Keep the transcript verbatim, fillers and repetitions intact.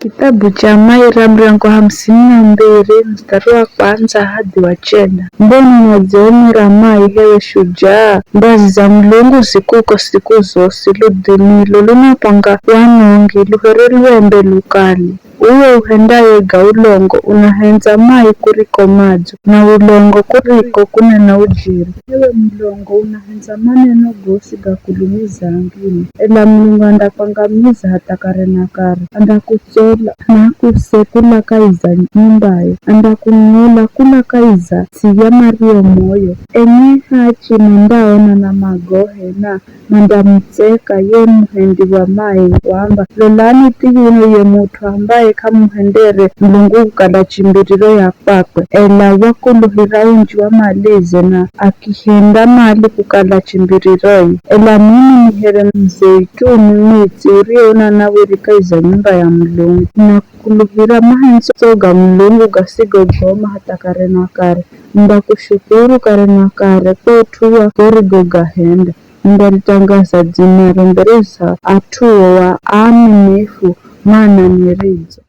Kitabu cha Maira, muryango wa hamsini na mbiri, mstari wa kwanza hadi wa chenda. Mbona unadzionera mai, hewe shujaa? Mbazi za Mulungu zi kuko siku zosi, ludhimilo lunapanga wanongi, luhere lwembe lukali. Uwe uhendaye ga ulongo unahendza mai kuriko madzo, na ulongo kuriko kunena ujeri. Ewe mulongo unahendza maneno gosi ga kulumiza angine, ela Mulungu andakwangamiza hatha kare na kare. Andakutsola na akuse kula kahi za nyumbaye, andakung'ola kula kahi za ts'i ya mario moyo. Enye hachi mandaona na magohe, na mandamutseka ye muhendi wa mai, wamba, "Lolani thiyuno ye mut'u ambaye k'amuhendere Mulungu kukala chimbiriro ya kwakwe, ela wakuluhira unji wa malize na akihenda mali kukala chimbiriroye." Ela mimi ni here muzeituni mwitsi uriona nawiri kahi za nyumba ya Mulungu, na kuluhira mahendzo ga Mulungu gasigogoma hatha kare na kare. Nindakushukuru kare na kare kwa ut'u wa gorigogahenda. Nindalitangaza dzinaro mbere za at'uo wa aaminifu, mana ni ridzo.